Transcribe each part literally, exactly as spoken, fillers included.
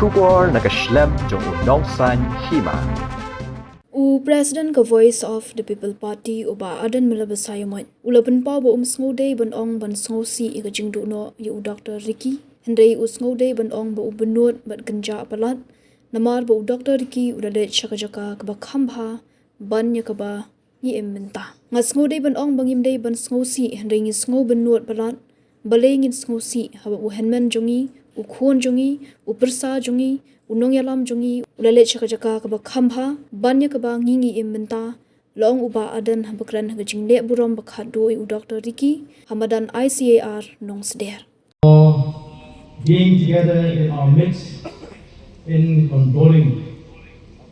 Khubor na ka shlem jong u nongsan hima. U President ka Voice of the People Party, u Bah Ardent Miller Basaiawmoit, u la pynpaw ba um sngewdei ban ong ban sngewsih ïa ka jingduh noh ïa u Doktor Ricky. Hynrei u sngewdei ban ong ba u bynnud bad kynjah palat, namar ba u Doktor Ricky u la leit sha ka jaka kaba kham bha ban ïa kaba ngi im mynta. Nga sngewdei ban ong ba ngim dei ban sngewsih, hynrei ngi sngew bynnud palat. Balei ngin sngewsih? Haba u hynmen jong ngi, u khun jong ngi, u pyrsa jong ngi, u nongïalam jong ngi, u la leit sha ka jaka kaba kham bha ban ïa kaba ngi ngi im mynta, la ong u Bah Ardent haba kren ha ka jingleh burom ba khatduh ïa u Doktor Ricky ha madan I C A R Nongsder. For being together in our midst in condoling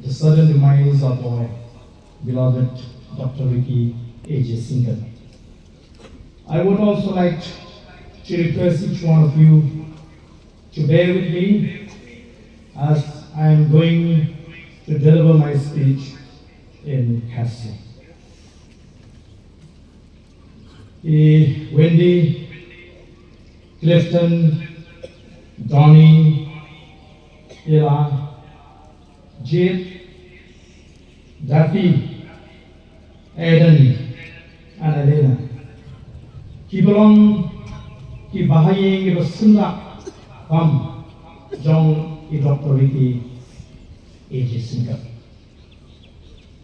the sudden demise of our beloved Doctor Ricky A J Syngkon. I would also like to request each one of you to bear with me as I am going to deliver my speech in Khasi. I Wendy, Clifton, Donny, Ella, Jade, Daffy, Aiden, and Elena. Kiba long ki bahaïing kiba syndah bam jong i Doktor Ricky A J Syngkon.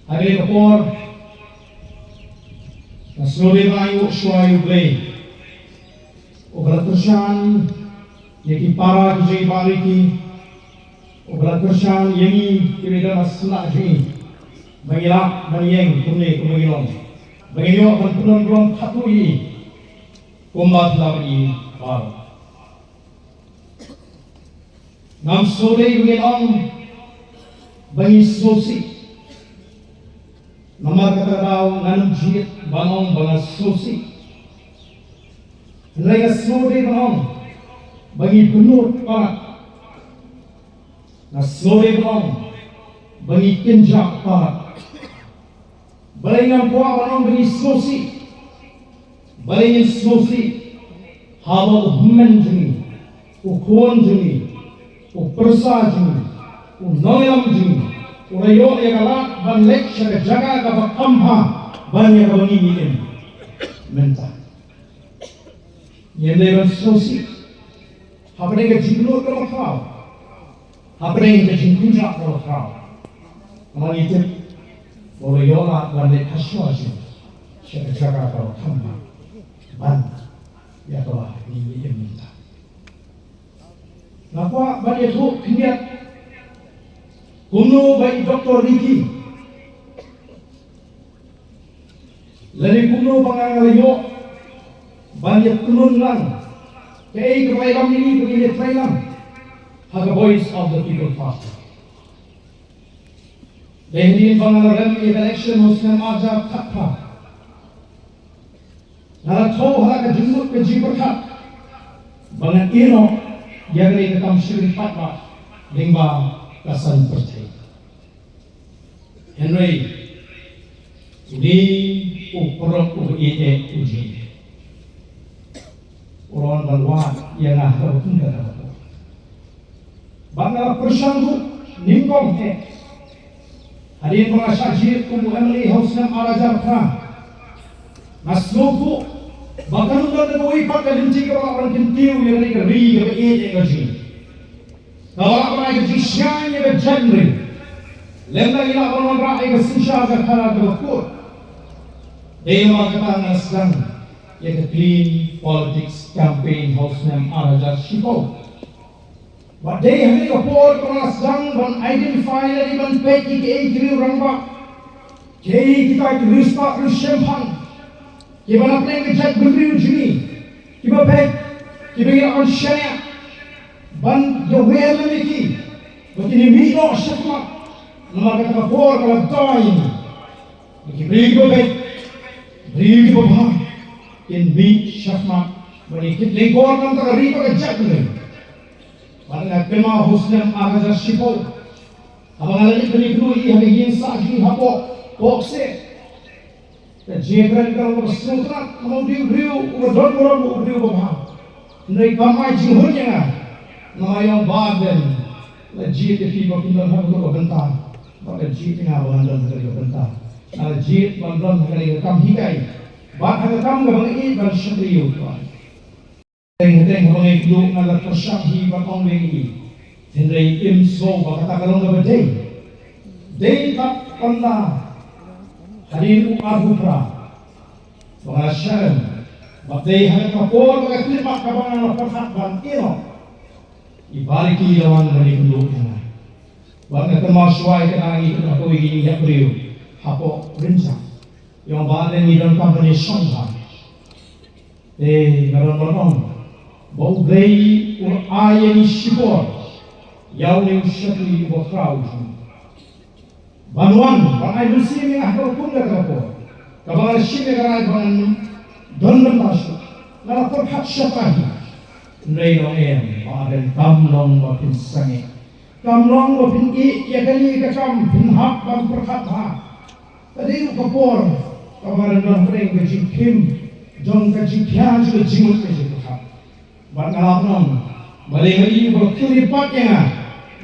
Ha kane ka por, nga sngewdei ban ai nguh shuwa ïa U Blei uba la kyrshan ïa ki para ki jong i Bah Ricky, uba la kyrshan ïa ngi kiba don ha syndah jong ngi, ba ngi lah ban ïeng kumne kumba ngi long, ba ngin ïoh ban pynlong burom khatduh ïa i kumba phi lah ban i baroh. Ngam sngewdei ba ngin ong ba ngi sngewsih. Namar kata ka daw ngan ym jied ban ong ba nga sngewsih. Hynrei nga sngewdei ban ong ba ngi bynnud palat. Nga sngewdei ban ong ba ngi kynjah palat. Balei ngam kwah ban ong ba ngi sngewsih? Balei ngin sngewsih haba u hynmen jong ngi, u khun jong ngi, u pyrsa jong ngi, u nongïalam jong ngi u la ïoh ïa ka lad ban leit sha ka jaka kaba kham bha ban ïa kaba ngi ngi im mynta? Ngim dei ban sngewsih hapdeng ka jingkynnoh kaba khraw, hapdeng ka jingkynjah kaba khraw. Namar ngi tip ba u la ïoh lad ban leit ha shuwa shuwa sha ka jaka kaba kham bha ban ïa kaba ngi ngi im mynta. Nga kwah ban ïathuh khyndiat kumno ba i Doktor Ricky lane kumno ba nga nga la ïoh ban ïakynduh lang kaei kaba ïalam ïa ngi ba ngin ïatrei lang ha ka Voice of the People Party. Dei hadien ba nga la rem ïa ka election ha u snem arhajar khatphra, nga la thew ha ka jingmut ka jingpyrkhat ba ngan ïehnoh ïa kane ka kam shakri paidbah lyngba ka san pyrthei. Hynrei une u paralok uba ïeit eh u jong ngi u la wan ban wad ïa nga ha kaba kumta ka por. Bad nga la pyrshang ruh nyngkong eh hadien ba nga shah jied kum u M L A ha u snem arhajar phra. Nga sngewthuh ba kan ym don kawei pat ka lynti kaba lah ban kyntiew ïa kane ka ri kaba ïeit eh ka jong ngi. Kaba lah ban ai ka jingshngaiñ ïa ka jaitbynriew. Lem da ngi lah ban wanrah ïa ka synshar ka khadar kaba kut. Dei namar kata nga sdang ïa ka Clean Politics Campaign ha u snem arhajar shiphew. Bad dei ha kane ka por kaba nga sdang ban identify lane ban peit ïa kiei ki riew rangbah, kiei kita ki riewspah riewshemphang kiba na pdeng ka jaitbynriew jong ngi, kiba beit, kiba ngi lah ban shaniah ban ïawer lem ïa ki ba kin ïa mih noh shakhmat. Namar kata ka por ka la dei ïa ngi, ïa ki briew kiba beit, briew kiba bha, kin mih shakhmat ban ïa kit lyngkor na ka ri bad ka jaitbynriew. Bad nga kynmaw ha u snem arhajar shiphew, haba nga la leit ban ïakynduh ïa i ha ka ïing sah jong ngi hapoh Kohkseh. Ka jingïakren ka long kaba sngewtynnat, namar u dei u briew uba don burom, u briew uba bha. Hynrei kam ai jinghun ïa nga namar ïa u Bah Ardent, Nga la jied ïa phi ba phin don ha kata ka bynta, bad nga la jied ïa nga ba ngan don ha kata ka bynta. Nga la jied ban don ha kata ka kam hikai bad ha ka kam kaba nga ïeit ban shakri ïa U Trai. Teng teng haba nga ïakynduh nga la pyrshang hi ban ong ïa ngi, hynrei im sngew ba kata ka long kaba dei. Dei kat pynda hadien u arphew phra ba nga la shah rem, bad dei ha kata ka por ba nga khyllipmat kaba nga la pyrkhat ban ïeh noh. I Bah Ricky i la wan ban ïakynduh ïa nga. Bad nga kynmaw shuwa ïa kane, ngi kynmaw kawei ka jingïap briew hapoh Rynjang. Ïa u Bah Ricky ngi donkam ban ïashong bha. Te nga don ban ong ba U Blei u la ai ïa ngi shipor ïa une u shakri uba khraw jong ngi. Ban wan ban ai mynsiem ïa nga ha kaba kum kata ka por, kaba nga la shim ïa ka rai ba ngan don bynta shuh. Nga la pyrkhat shata hi. Hynrei long em, Bah Ben, kam long ba phin sangeh. Kam long ba phin ïeh ïa kane ka kam, phin hap ban pyrkhat bha. Ka dei ruh ka por kaba ngan don hapdeng ka jingkhim jong ka jingkhia jong ka jingmut ka jingpyrkhat. Bad nga la pynong ba dei ma i uba la khyllipmat ïa nga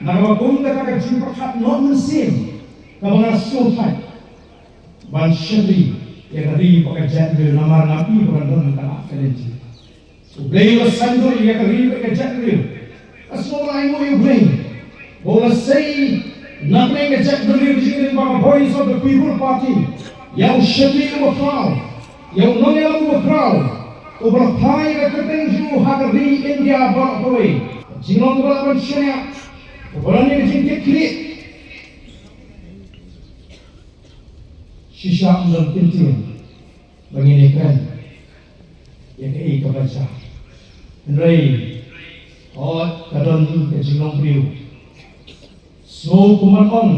na kaba kum kata ka jingpyrkhat noh mynsiem kaba nga sngewthait. Ban shakri ïa ka ri bad ka jaitbynriew namar ngam i ba kan don kane ka lynti. U Blei u la saiñdur ïa ka ri bad ka jaitbynriew. Nga sngewbha ïa U Blei ba u la sei na pdeng ka jaitbynriew ka jingïalang ba ka Voice of the People Party ïa u shakri uba khraw, ïa u nongïalam uba khraw, uba la phai ïa ka kyrteng jong u ha ka ri India baroh kawei. Jinglong uba lah ban shaniah, uba la ïa ka jingkitkhlieh. Shisha ym don kyntien ba ngin ïakren ïa kaei kaba jia. Hynrei hooid, ka don ka jinglong briew. Sngew kum ban ong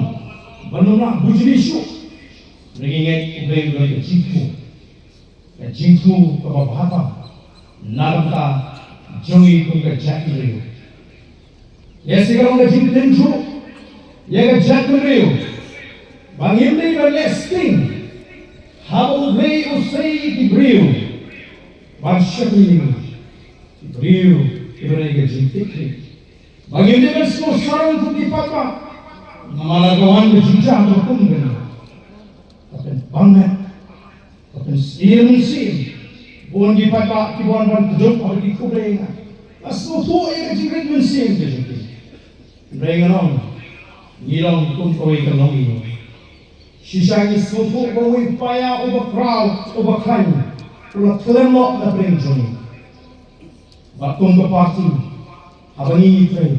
ba ym lah bujli shuh. Hynrei ngi ngeit U Blei u don ka jingthmu, ka jingthmu kaba bha tam na ka bynta jong ngi kum ka jaitbynriew. Lehse ka long ka jingtynjuh ïa ka jaitbynriew ba ngim dei ban leh sting haba U Blei u sei ïa ki briew ban shakri ïa ngi, ki briew kiba dei ka jingkitkhlieh. Ba ngim dei ban sngew sarong kum ki paidbah namar la ka wan ka jingjia kaba kum kane. Ka pynbang met, ka pynsyier mynsiem. Bun ki paidbah kiba wan ban kdup ha ki khublei ïa nga, la sngewthuh ïa ka jingrit mynsiem ka jong ki. Hynrei ngan ong, ngi long kum kawei ka longïing. Shisha ngi sngewthuh ba uwei u paia uba khraw, uba khlaiñ, u la khlem noh na pdeng jong ngi. Bad kum ka party, haba ngi trei,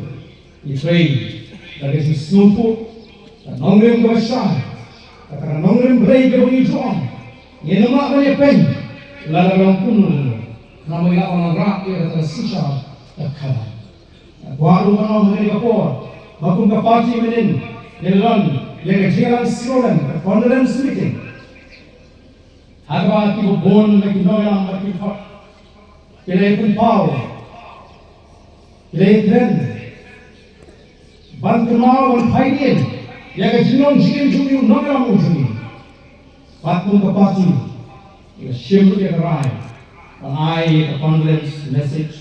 ngi trei da ka jingsngewthuh, ka nongrim kaba shai, kata ka nongrim Blei kaba ngi ju ong. Ngim lah ban ïapeiñ lada long kumno kumno. Namar ngi lah ban wanrah ïa kata ka synshar ka khadar. Nga kwah ruh ban ong ha kane ka por ba kum ka party mynnin ngi la don ïa ka jingïalang sngewlem, ka condolence meeting. Ha kaba kiba bun na ki nongïalam bad ki khot ki la ïapynpaw, ki la ïakren ban kynmaw, ban pynpaw ïa ka jinglong jingim jong u nongïalam u jong ngi. Bad kum ka party ngi la shim ïa ka rai ban ai ïa ka condolence message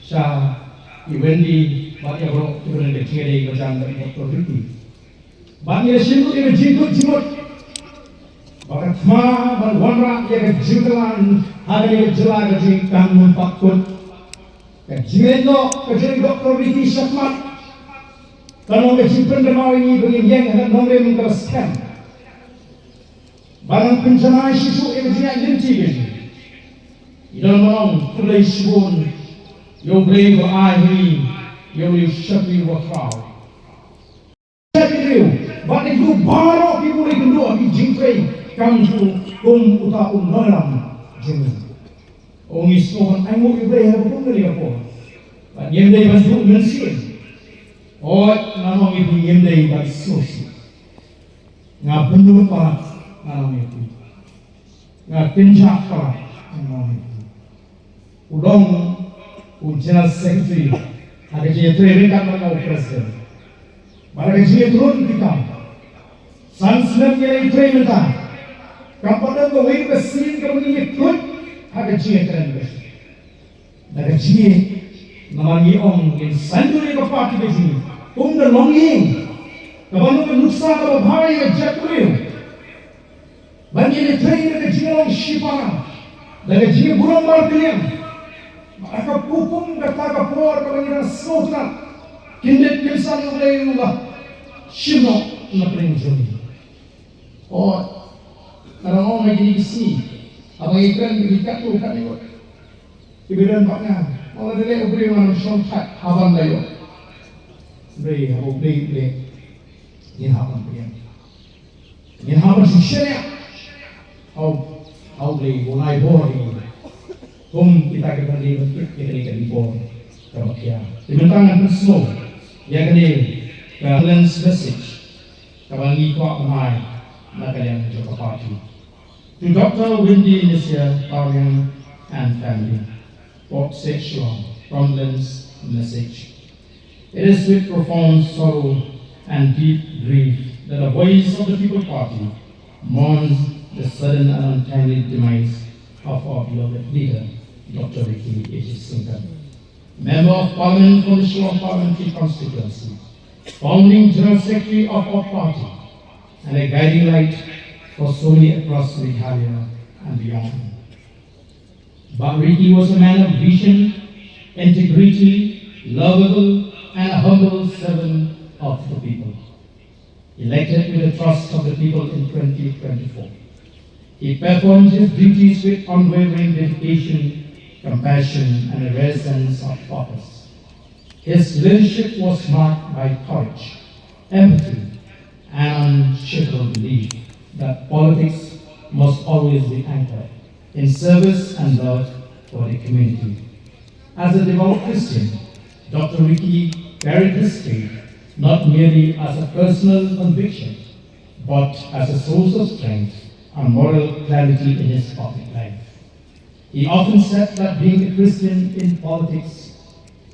sha i Wendy bad ïa baroh kiba don ka jingïadei ba jan bad i Doctor Ricky. Bad ngi la shim ïa ka jingkut jingmut ba ka thma ban wanrah ïa ka jingkylla ha kane ka jylla ka jingkam nongpakut. Ka jingleit noh ka jong i Doctor Ricky shakhmat ka long ka jingpynkynmaw ïa ngi ba ngin ïeng ha ka nongrim kaba skhem. Ba ngan pynjanai shisha ïa ka jingïaid lynti ka jong ngi. Ngi don ban ong khublei shibun ïa U Blei uba ai ha ngi ïa u shakri uba khraw. Shakri bad ïa u baroh ki briew ki kynduh ha ki jingtrei kam jong u kum uta u nongïalam jong ngi. Ong ngi sngewbha ban ainguh ïa U Blei ha ka kum kane ka por. Bad ngim dei ban duh mynsiem. Hooid, nga ong ïa phi, ngim dei ban sngewsih. Nga bynnud palat, nga ong ïa phi. Nga kynjah palat, nga ong ïa phi. U long u General Secretary ha ka jingïatrei ryngkat bad nga u President. Bad ha ka jingïatrei ki kam san snem ngi la ïatrei mynta, kam pat don kawei ka sien kaba ngi ïakut ha ka jingïakren ka jong ngi. Da ka jingïeit, namar ngi ong ngin saiñdur ïa ka party ka jong ngi, Kum ka longïing kaba long ka nuksa kaba bha ïa ka jaitbynriew. Ban ïa trei da ka jinglong shipara, da ka jingburom markylliang. Ba ka kum kata ka por kaba ngi dang sngewtynnat, kin dei kin san U Blei u la shim noh na pdeng jong ngi. O, ka dang ong ha kine ki sngi, haba ngi kren ki katto katne ngut, ki ba don bad nga, o, lada leh U Blei ngan shong thait ha ban da ïoh. Blei, haba U Blei u leh, ngin hap ban pdiang. Ngin hap ban shisha ïa. Hau, hau Blei, u lai bor ïa ngi. Kum kita ki bynta ban tip ïa kane ka bor kaba khia. Te mynta ngan pynsngew ïa kane ka condolence message kaba ngi kwah ban ai na ka liang jong ka party. To Doctor Windy Nesia Tariang and family, Port Said Shillong, condolence message. It is with profound sorrow and deep grief that the Voice of the People Party mourns the sudden and untimely demise of our beloved leader, Doctor Ricky A J Syngkon, Member of Parliament from the Shillong Parliamentary Constituency, founding General Secretary of our party, and a guiding light for so many across Meghalaya and beyond. Bah Ricky was a man of vision, integrity, lovable, and a humble servant of the people. Elected with the trust of the people in twenty twenty-four, he performed his duties with unwavering dedication, compassion, and a rare sense of purpose. His leadership was marked by courage, empathy, and unshakable belief that politics must always be anchored in service and love for the community. As a devout Christian, Doctor Ricky carried his faith not merely as a personal conviction, but as a source of strength and moral clarity in his public life. He often said that being a Christian in politics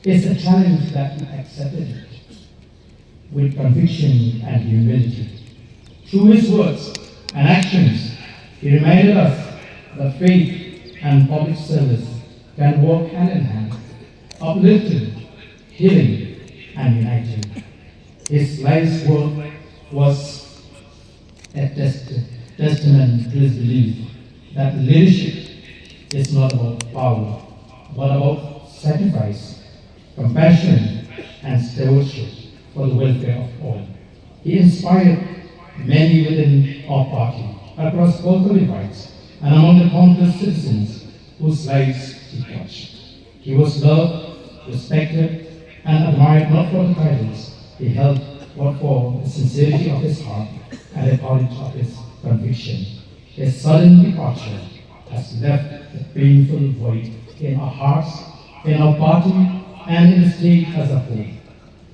is a challenge, that he accepted it with conviction and humility. Through his words and actions, he reminded us that faith and public service can work hand in hand, uplifting, healing, and uniting. His life's work was a test- testament to his belief that leadership is not about power, but about sacrifice, compassion, and stewardship for the welfare of all. He inspired many within our party, across political divides, and among the countless citizens whose lives he touched. He was loved, respected, and admired not for the titles he held, but for the sincerity of his heart and the courage of his conviction. His sudden departure has left a painful void in our hearts, in our party, and in the state as a whole.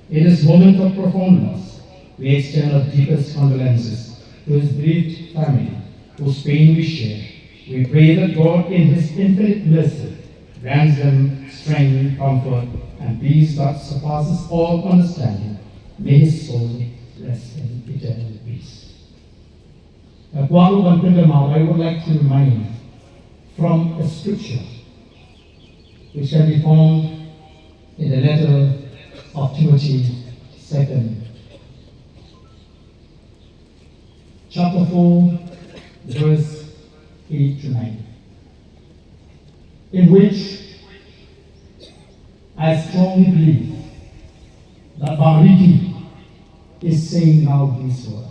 In this moment of profound loss, we extend our deepest condolences to his bereaved family, whose pain we share. We pray that God, in his infinite mercy, grants them strength, comfort, and peace that surpasses all understanding. May his soul rest in eternal peace. Uh, kwah ruh ban pynkynmaw, I would like to remind from a scripture which can be found in the letter of Timothy, second chapter four, verse eight to nine, in which I strongly believe that Bah Ricky is saying now these words.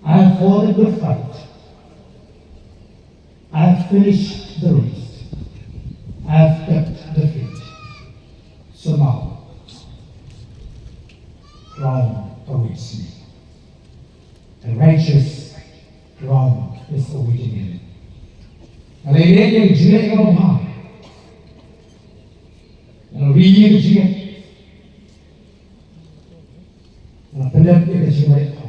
I have fought a good fight. I have finished the race. I have kept the faith. So now, crown awaits me. A righteous crown is awaiting him. Nga la ïaleh ïa ka jingngeit kaba bha. Nga la ri ïa ka jingngeit. Nga la pyndep ïa ka jingngeit.